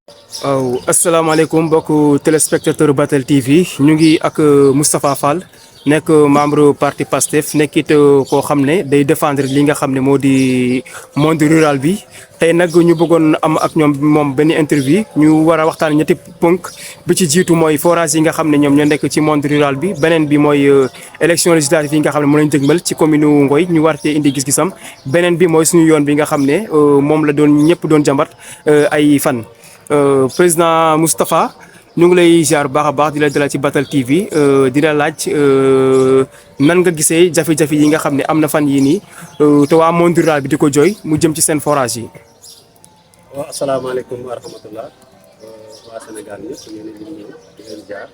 waaw asalaamaaleykum mbokku téléspectateur Batel TV ñu ngi ak Moustapha Fall nekk membre parti PASTEF nekkit koo xam ne day défendre li nga xam ne moo di monde rural bi tey nag ñu bëggoon am ak moom benn interview ñu war a waxtaan ñetti ponk bi ci jiitu mooy forage yi nga xam ne ñoom ñoo nekk ci monde rural bi beneen bi mooy élection législative yi nga xam ne moo lañ dëgmal ci commune Ngoy ñu war cee indi gis-gisam beneen bi mooy suñu yoon bi nga xam ne moom la doon ñëpp doon jàmbat ay fan. Président Moustapha ñu ngi lay ziar bu baax a baax di la dalal ci Batel TV di la laaj nan nga gisee jafe-jafe yi nga xam ne am na fan yii nii te waa monde rural bi di ko jooy mu jëm ci seen forage yi. waaw asalaamaaleykum wa rahmatullah waa Sénégal ñëpp ñu ngi leen di nuyu di leen ziar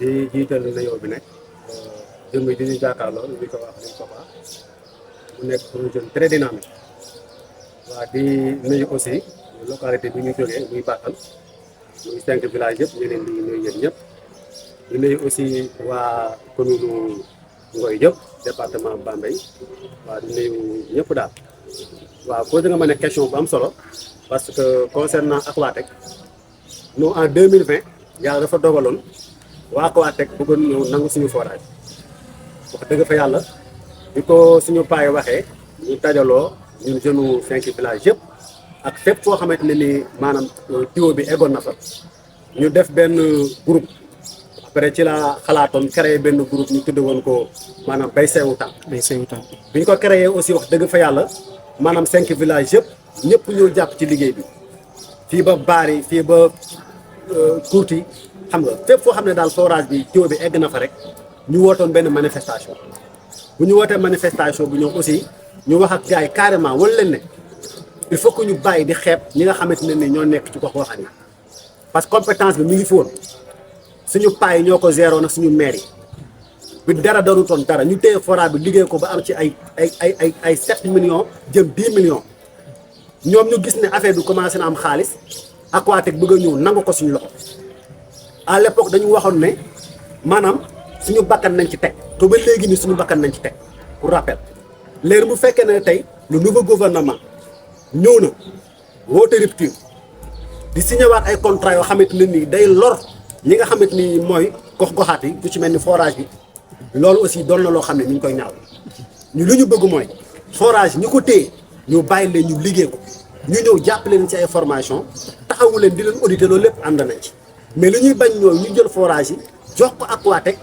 di jiital nuyoo bi nag jëmm yi di ñu jàkkaarloo ñu ko wax li ko baax mu nekk un jeune très dynamique waa di nuyu aussi. localité bi ñu jógee muy Batal muy 5 villages yëpp ñu leen di nuyu yéen ñëpp di nuyu aussi waa commune Ngoy yëpp département Bambey waa di nuyu ñëpp daal waaw posé nga ma ne question bu am solo parce que concernant Aquatech nous en 2020 yàlla dafa dogaloon waa Aquatech bëggoon ñëw nangu suñu forage wax dëgg fa yàlla bi ko suñu paay waxee ñu dajaloo ñun jeune 5 villages yëpp ak fépp foo xamante ne ni maanaam tuyau bi eggoon na fa ñu def benn groupe après ci la xalaatoon créer benn groupe ñu tudd woon ko maanaam bay sewu tànk bi ñu ko créé aussi wax dëgg fa yàlla maanaam 5 villages yëpp ñëpp ñëw jàpp ci liggéey bi fii ba Bari fii ba Kourti xam nga fépp foo xam ne daal forage bi tuyau bi egg na fa rek ñu wootoon benn manifestation bu ñu wootee manifestation bu ñëw aussi ñu wax ak gars yi carrément wala leen ne il faut que ñu bàyyi di xeeb ñi nga xamante ne ni ñoo nekk ci gox goxaan yi parce que compétence bi mi ngi fi woon suñu paa yi ñoo ko géroon ak suñu maire yi bi dara darutoon dara ñu téye forage bi liggéey ko ba am ci ay 7 millions jëm 10 millions ñoom ñu gis ne affaire bi commencé na am xaalis Aquatech bëgg a ñëw nangu ko suñu loxo à l'époque dañu waxoon ne maanaam suñu bakkan nañ ci teg te ba léegi ni suñu bakkan nañ ci teg pour rappel léegi bu fekkee ne tey le nouveau gouvernement ñëw na woote rupture di signé waat ay contrat yoo xamante ne nii day lor ñi nga xamante ni mooy gox-goxaat yi ku ci mel ni forage bi loolu aussi doon na loo xam ne ñu ngi koy ñaaw ñu lu ñu bëgg mooy forage ñi ko téye ñu bàyyi leen ñu liggéey ko ñu ñëw jàppale leen ci ay formation taxawu leen di leen auditer loolu lépp ànd nañ ci mais li ñuy bañ ñooy ñu jël forage yi jox ko Aquatech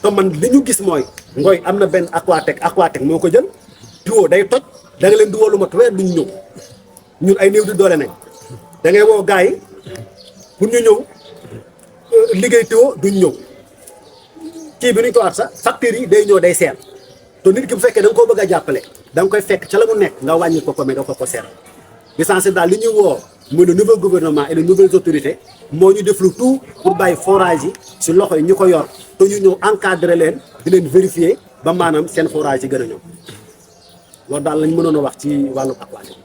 te man li ñu gis mooy Ngoy am na benn Aquatech moo ko jël tuyau day toj da nga leen di woo lu mat weer duñ ñëw ñun ay néew di doole nañ da ngay woo gars yi pour ñu ñëw liggéey tuyau duñ ñëw kii bi nuñ ko waat sax factures yi day ñëw day seer te nit ki bu fekkee da nga koo bëgg a jàppale da nga koy fekk ca la mu nekk nga wàññi ko mais nga ko seer l'essentiel daal li ñuy woo muy le nouveau gouvernement et les nouvelles autorités moo ñu def lu tout pour bàyyi forage yi si loxo yi ñu ko yor te ñu ñëw encadrer leen di leen vérifier ba maanaam seen forage yi gën a ñëw loolu daal lañ mënoon a wax ci wàllu Aquatech.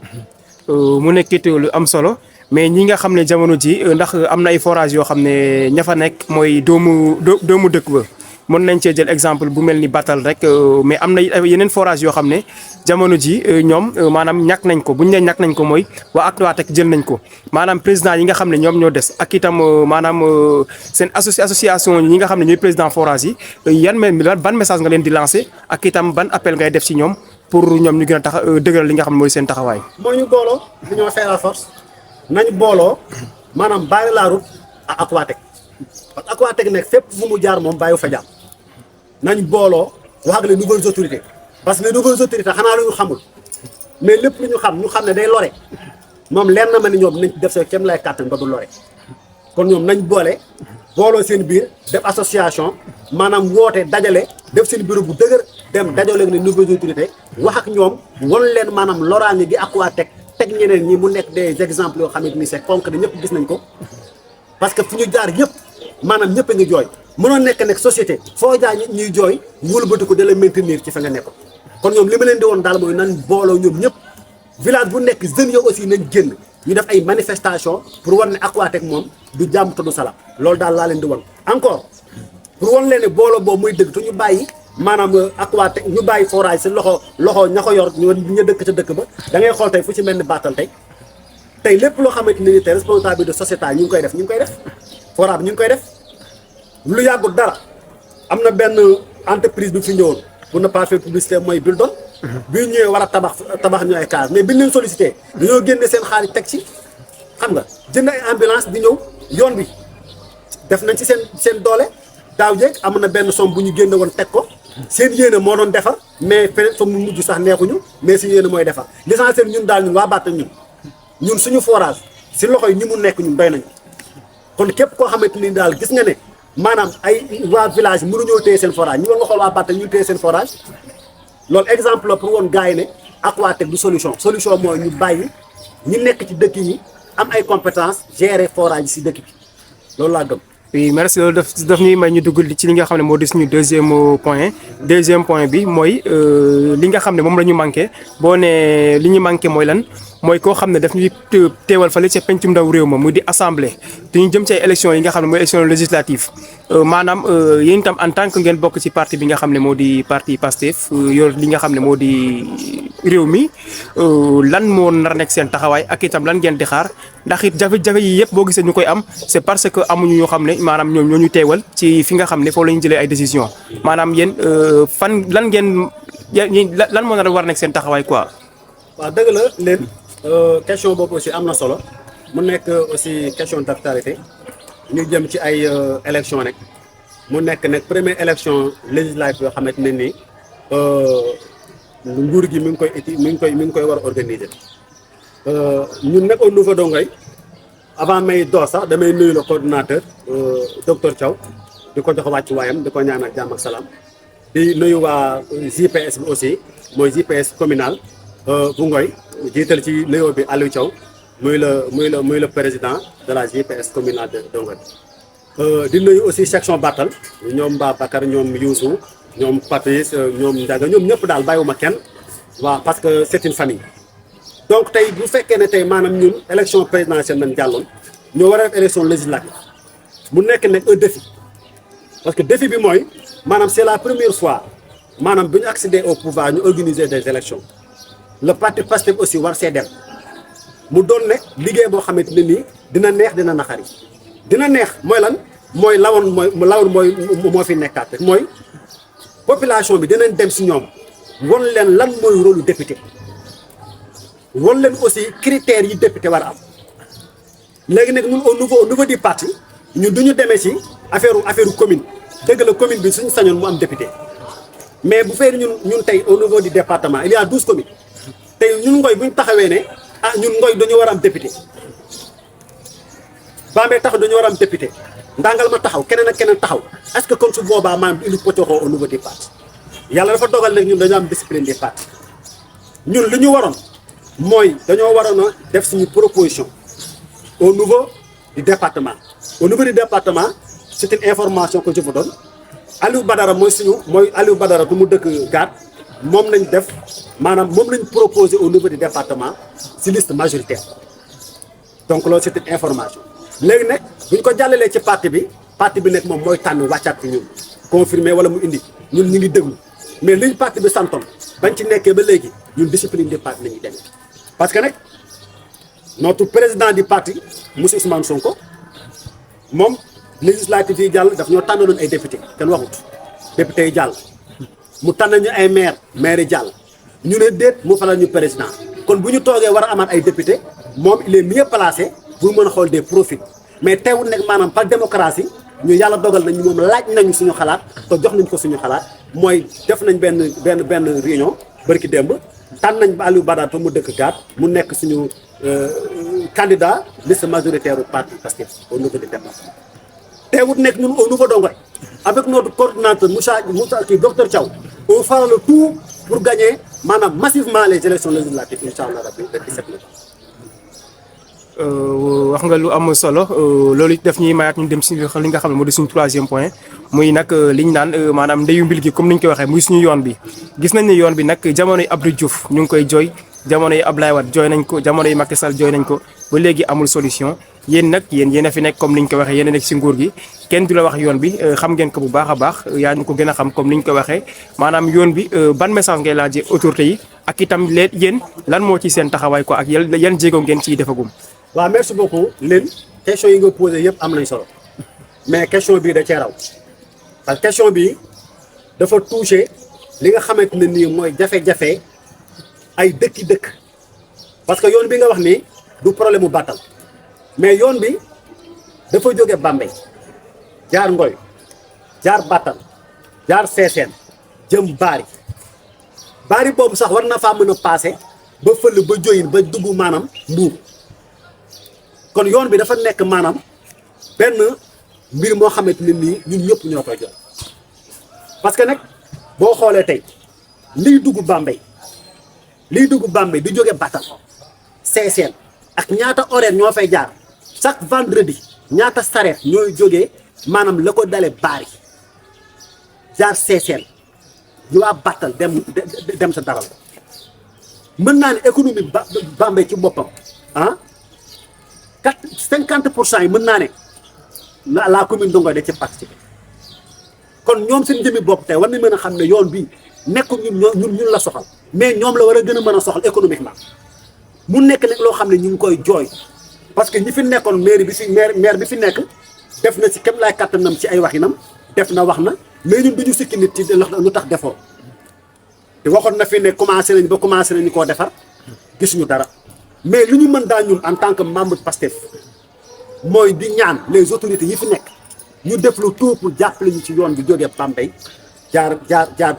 mu nekkit lu am solo mais ñi nga xam ne jamono ji ndax am na ay forage yoo xam ne ña fa nekk mooy doomu dëkk ba mën nañ cee jël exemple bu mel ni Batal rek mais am na yeneen forage yoo xam ne jamono ji ñoom maanaam ñàkk nañ ko bu ñu nee ñàkk nañ ko mooy waa Aquatech jël nañ ko maanaam président yi nga xam ne ñoom ñoo des ak itam maanaam seen association ñi nga xam ne ñooy président forage yi ban message nga leen di lancer ak itam ban appel ngay def ci ñoom pour ñoom ñu gën a tax dëgëral li nga xam ne mooy seen taxawaay. mooy ñu booloo li ñoo faire la force nañ booloo maanaam bàyyi la route à Aquatech parce que Aquatech nekk fépp fu mu jaar moom bàyyi fa jaar nañ booloo wax ak les nouvelles autorités parce que les nouvelles autorités xanaa lu ñu xamul mais lépp lu ñu xam ne day lore moom leer na ma ni ñoom nañ def seen kéem lay kàttan ba du lore kon ñoom nañ booloo seen biir def association maanaam woote dajale def seen bureau bu dëgër dem dajale ak les nouvelles autorités wax ak ñoom won leen maanaam loraange gi Aquatech teg ñeneen ñi mu nekk des exemples yoo xamante ni c'est concret ñëpp gis nañ ko parce que fu ñu jaar yëpp maanaam ñëpp a ngi jooy mënoo nekk société foo jaar ñuy jooy wëlbati ko da la maintenir ci fa nga nekk kon ñoom li ma leen di woon daal mooy nan booloo ñoom ñëpp village bu nekk jeunes yi aussi nañ génn ñu def ay manifestation pour war ne Aquatech moom du jàmm te du salaam loolu daal laa leen di won encore pour wan leen ne booloo boobu muy dëgg te ñu bàyyi maanaam Aquatech ñu bàyyi forage si loxo ña ko yor ñu dëkk ca dëkk ba da ngay xool tey fu ci mel ni Batal tey tey lépp loo xamante ne ni tey responsabilité de société ñu ngi koy def forage bi ñu ngi koy def lu yàggul dara am na benn entreprise bi fi ñëwoon pour ne pas faire publicité mooy Bildon bi ñëwee war a tabax ñu ay case mais bi ñu leen sollicité dañoo génne seen xaalis teg ci xam nga jënd ay ambulance di ñëw yoon bi def nañ ci seen doole daaw jéeg am na benn somme bu ñu génne woon teg ko seen yéene moo doon defar mais peut-être fa mu mujj sax neexuñu mais si yéene mooy defar l'essentiel ñun daal ñun waa Batta ñun suñu forage si loxo yi ñi mu nekk ñun doy nañu kon képp koo xamante ni daal gis nga ne maanaam ay waa village mënuñoo téye seen forage ñu war nga xool waa Batta ñu téye seen forage loolu exemple la pour woon gars yi ne Aquatech du solution mooy ñu bàyyi ñi nekk ci dëkk yi am ay compétence gérer forage si dëkk bi loolu laa gëm. oui merci loolu daf ñuy may ñu dugg ci li nga xam ne moo di suñu deuxième point bi mooy li nga xam ne moom la ñu manqué boo nee li ñu manqué mooy lan mooy koo xam ne daf ñuy teewal fale ca pencum ndaw réew ma muy di assemblée te ñu jëm ci ay élections yi nga xam ne mooy élection législative maanaam yéen itam en tant que ngeen bokk ci parti bi nga xam ne moo di parti Pastef yor li nga xam ne moo di réew mi lan moo nar a nekk seen taxawaay ak itam lan ngeen di xaar ndax it jafe-jafe yi yëpp boo gisee ñu koy am c'est parce que amuñu ñoo xam ne maanaam ñoom ñoo ñu teewal ci fi nga xam ne foofu la ñu jëlee ay décision maanaam yéen fan lan ngeen lan moo nar a war a nekk seen taxawaay quoi. waaw dëgg la leen question boobu aussi am na solo mu nekk aussi question d'actualité ñu jëm ci ay élection rek mu nekk nag première élection législative yoo xamante ne nii nguur gi mi ngi koy war a organiser ñun nag au niveau de Ngoye avant may door sax damay nuyu le coordinateur docteur Thiaw di ko jox wàcc waayam di ko ñaanal jàmm ak salaam di nuyu waa JPS bi aussi mooy JPS communal bu Ngoye jiital ci nuyoo bi Aliou Thiaw muy le président de la JPS communale de Ngoye di nuyu aussi section Battal ñoom Babacar ñoom Youssou ñoom Papis ñoom Ndiaga ñoom ñëpp daal bàyyiwuma kenn waaw parce que c'est une famille donc tey bu fekkee ne tey maanaam ñun élection présidentielle nañ jàlloon ñoo war a def élection législative mu nekk nag un défi parce que défi bi mooy maanaam c'est la première fois maanaam bu ñu accéder au pouvoir ñu organiser des élections le parti Pastef aussi war see dem mu doon ne liggéey boo xamante ne nii dina neex dina naxari dina neex mooy lan mooy lawoon moo fi nekkaat rek mooy population bi dinañ dem si ñoom won leen lan mooy rôle député won leen aussi critères yi député war a am léegi nag ñun au niveau du parti ñun du ñu demee ci affaire commune dëgg la commune bi suñu sañoon mu am député mais bu fekkee ñun tey au niveau du département il y a 12 communes tey ñun Ngoye bu ñu taxawee ne ñun Ngoye dañu war a am député Bambey taxaw dañu war a am député Ndangal ma taxaw keneen ak keneen taxaw est-ce que kon su boobaa maanaam indi pocoxoo au niveau du parti yàlla dafa dogal nag ñun dañoo am discipline des partis ñun li ñu waroon mooy dañoo waroon a def suñu proposition au niveau du département au niveau du département c'est une information que je vous donne Aliou Badara mooy Aliou Badara bu mu dëkk Gaat moom lañ def maanaam moom lañ proposé au niveau du département ci liste majoritaire donc loolu c'est une information léegi nag bu ñu ko jàllalee ci parti bi nag moom mooy tànn wàccaat fi ñun confirmé wala mu indi ñun ñu ngi déglu mais liñ parti bi santoon bañ ci nekkee ba léegi ñun discipline du parti la ñuy demee parce que nag notre président du parti monsieur Ousmane Sonko moom législative yi jàll daf ñoo tànnaloon ay député kenn waxut député yi jàll mu tànn ñu ay maire yi jàll ñu ne déet mu falal ñu président kon bu ñu toogee war a amaat ay député moom il est mieux placé pour mën a xool des profils mais teewul nag maanaam par démocratie ñu yàlla dogal nañ moom laaj nañu suñu xalaat te jox nañ ko suñu xalaat mooy def nañ benn réunion bërki démb tànn nañ ba Aliou Badara te mu dëkk Gaat mu nekk suñu candidat liste majoritaire du parti Pastef au niveau du département teewut nekk ñun au niveau de Ngoye avec notre coordinateur Moussa docteur Thiaw on fera le tout pour gagner maanaam massivement les élections législatives inch'Allah rabbi le 17 mai. wax nga lu am solo loolu def ñuy mayaat ñu dem si li nga xam ne moo di suñu troisième point muy nag liñ naan maanaam ndeyu mbil gi comme niñ ko waxee muy suñu yoon bi gis nañ ne yoon bi nag jamonoy Abdou Diouf ñu ngi koy jooy jamonoy Abdoulaye Wade jooy nañ ko jamonoy Macky Sall jooy nañ ko ba léegi amul solution yéen nag yéen a fi nekk comme niñ ko waxee yéen a nekk si nguur gi kenn du la wax yoon bi xam ngeen ko bu baax a baax yaa ñu ko gën a xam comme niñ ko waxee maanaam yoon bi ban message ngay laajee autorités yi ak itam yéen lan moo ci seen taxawaay ko ak yan jéego ngeen ciy defagum. waaw merci beaucoup leen question yi nga posé yëpp am nañ solo mais question bii da cee raw parce que question bi dafa touché li nga xamante ne nii mooy jafe-jafe ay dëkk parce que yoon bi nga wax nii du problème mu Batal mais yoon bi dafa jóge Bambey jaar Ngoy jaar Batal jaar Sessène jëm Bari boobu sax war na faa mën a passé ba fël ba joyin ba dugg maanaam Mbuur kon yoon bi dafa nekk maanaam benn mbir moo xamante ne nii ñun ñëpp ñoo koy jox parce que nag boo xoolee tey liy dugg Bambey di jóge Batal Sessène ak ñaata horaire ñoo fay jaar chaque vendredi ñaata sareet ñooy jógee maanaam la ko dale Bari jaar Sessène ñu waa Batal dem sa daral mën naa ne économie Bambey ci boppam 50% yi mën naa ne la commune de Ngoy da ci participer kon ñoom seen jëmmi bopp tey war nañ mën a xam ne yoon bi nekkul ñun la soxal mais ñoom la war a gën a mën a soxal économiquement mu nekk nag loo xam ne ñu ngi koy jooy parce que ñi fi nekkoon maire bi fi nekk def na ci kem laay kàttanam ci ay waxinam def na wax na mais ñun duñu sikki nit ci lu tax defoo te waxoon na fi ne commencé nañu koo defar gis ñu dara mais lu ñu mën daal ñun en tant que membre Pastef mooy di ñaan les autorités yi fi nekk ñu def lu tout pour jàppale ñu ci yoon bi jógee Bambey jaar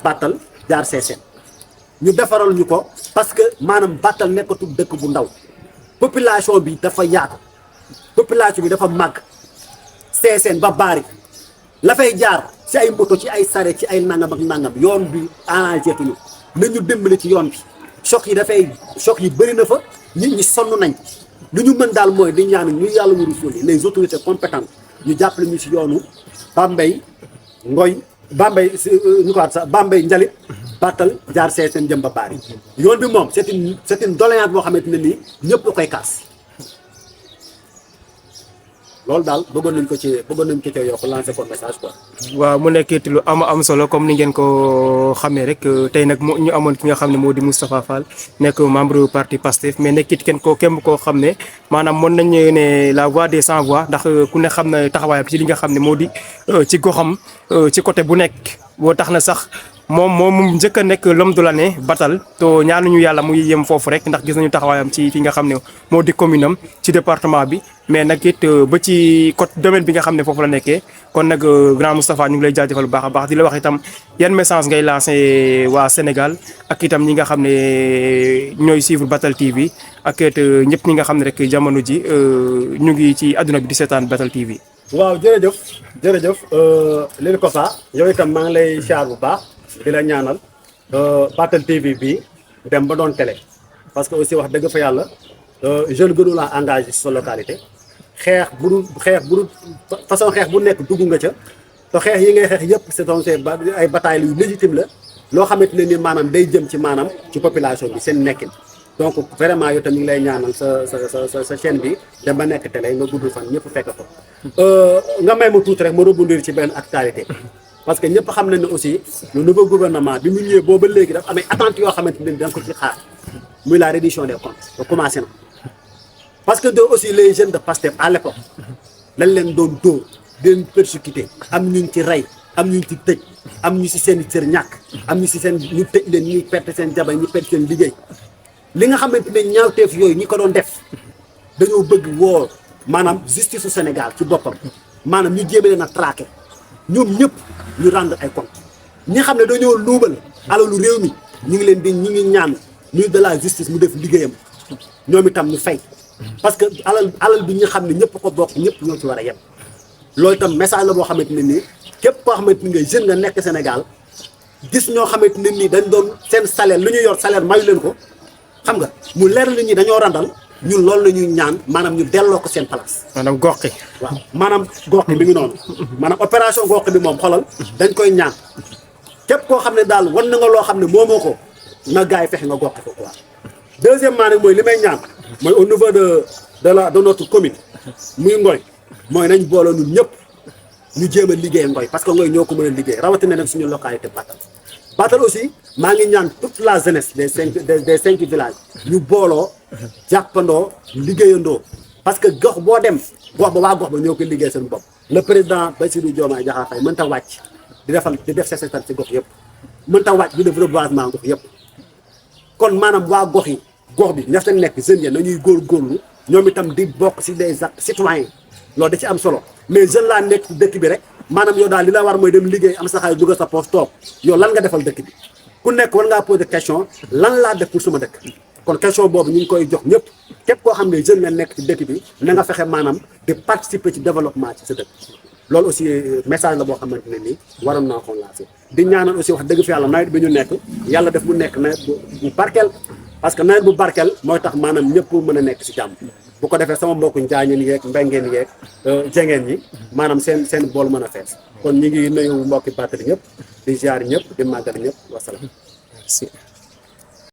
Batal jaar Sessène ñu defaral ñu ko parce que maanaam Batal nekkatul dëkk bu ndaw population bi dafa yaatu population bi dafa màgg Sessène ba Bari la fay jaar ci ay moto ci ay sare ci ay nangam ak nangam yoon bi arrangé tuñu nañu dimbali ci yoon bi choc yi bëri na fa nit ñi sonn nañ lu ñu mën daal mooy di ñaan ñu yàlla wuru suuli les autorités compétentes ñu jàppale ñu ci yoonu Bambey Ngoy Bambey ñu ko sax Bambey Njalit Batal jaar Sessène jëm ba Bari yoon bi moom c'est une doléance boo xamante ne nii ñëpp koy kaas loolu daal bëggoon nañ ko ci yokk lancer ko message quoi. waaw mu nekkee lu am solo comme ni ngeen ko xamee rek tey nag ñu amoon ki nga xam ne moo di Moustapha Fall nekk membre parti Pastef mais nekkit kenn koo xam ne maanaam mën nañu ne la voix des sans voix ndax ku ne xam na taxawaayam ci li nga xam ne moo di ci goxam ci côté bu nekk boo tax na sax moom njëkk a nekk l'homme de l'année Batal to ñaanuñu yàlla muy yem foofu rek ndax gis nañu taxawaayam ci fi nga xam ne moo di commune am ci département bi mais nag it ba ci côté domaine bi nga xam ne foofu la nekkee kon nag grand Moustapha ñu ngi lay jaajëfal bu baax a baax di la wax itam yan message ngay lancé waa Sénégal ak itam ñi nga xam ne ñooy suivre Batal TV ak it ñëpp ñi nga xam ne rek jamono ji ñu ngi ci àdduna bi di seetaan Batal TV. waaw jërëjëf Lil Kosa yow itam maa ngi lay siyaar bu baax di la ñaanal Batal TV bi dem ba doon télé parce que aussi wax dëgg fa yàlla jeune gënu laa engagé sa localité xeex bu dul façon xeex bu nekk dugg nga ca te xeex yi ngay xeex yëpp c'est ay bataille yu légitime la loo xamante ne ni maanaam day jëm ci maanaam ci population bi seen nekkin donc vraiment yow tamit ngi lay ñaanal sa chaîne bi dem ba nekk télé nga gudd fan ñëpp fekk ko nga may ma tuuti rek ma rebondir ci benn actualité parce que ñëpp xam nañ ne aussi le nouveau gouvernement bi mu ñëwee booba léegi dafa amee attentes yoo xamante ne da nga ko ci xaar muy la reddition des comptes ba commencé na parce que aussi les jeunes de Pastef à l'époque lañ leen doon dóor di leen persécuter am ñu ci rey am ñu ci tëj am ñu si seen i cër ñàkk am ñu si seen ñu tëj leen ñuy perte seen jabar ñu perte seen liggéey li nga xamante ne ñaawteef yooyu ñi ko doon def dañoo bëgg woo maanaam justice su Sénégal ci boppam maanaam ñu jéem leen a traquer ñoom ñëpp ñu rendre ay comptes ñi xam ne dañoo luubal alalu réew mi ñu ngi ñaan ministre de la justice mu def liggéeyam ñoom itam ñu fay parce que alal bi ñu xam ne ñëpp ko bokk ñëpp ñoo ci war a yem loolu itam message la boo xamante ne nii képp koo xamante ni ngay jeune nga nekk Sénégal gis ñoo xamante ne nii dañ doon seen salaire lu ñu yor salaire mayu leen ko xam nga mu leer nit ñi dañoo randal ñun loolu la ñuy ñaan maanaam ñu delloo ko seen place. maanaam gox waaw maanaam gox bi mi ngi noonu maanaam opération gox bi moom xolal dañ koy ñaan képp koo xam ne daal wan na nga loo xam ne moomoo ko na gars yi fexe nga gox ko quoi. deuxièmement nag mooy li may ñaan mooy au niveau de notre commune muy Ngoy mooy nañ booloo ñun ñëpp ñu jéem a liggéey Ngoy parce que Ngoy ñoo ko mën a liggéey rawatina nag suñu localité Batal aussi maa ngi ñaan toute la jeunesse des cinq villages ñu booloo jàppandoo liggéeyandoo parce que gox boo dem gox ba waa gox ba ñoo ko liggéey seen bopp le président Bassirou Diomaye Diakhar Faye mënta wàcc di def sesetal ci gox yëpp mënta wàcc di def reboisement gox yëpp kon maanaam waa gox yi gox bi ña fa nekk jeunes yi nañuy góorgóorlu ñoom itam di bokk si des citoyens loolu da ci am solo mais jeune laa nekk ci dëkk bi rek maanaam yow daal li la war mooy dem liggéey am sa xaalis dugal sa poche toog yow lan nga defal dëkk bi ku nekk war ngaa poser question lan laa def pour suma dëkk kon question boobu ñu ngi koy jox ñëpp képp koo xam ne jeune nga nekk ci dëkk bi na nga fexe maanaam di participer ci développement ci sa dëkk loolu aussi message la boo xamante ne nii waroon naa ko lancer di ñaanal aussi wax dëgg fi yàlla nawet bi ñu nekk yàlla def mu nekk nawet bu barkeel parce que nawet bu barkeel mooy tax maanaam ñëpp mën a nekk si jàmm bu ko defee sama mbokku njaañeen yeeg mbengeen yeeg jengeen ñi maanaam seen bool mën a fees kon ñi ngi nuyu mbokki Battali ñëpp di ziar ñëpp di màggal ñëpp wasalaam. Merci.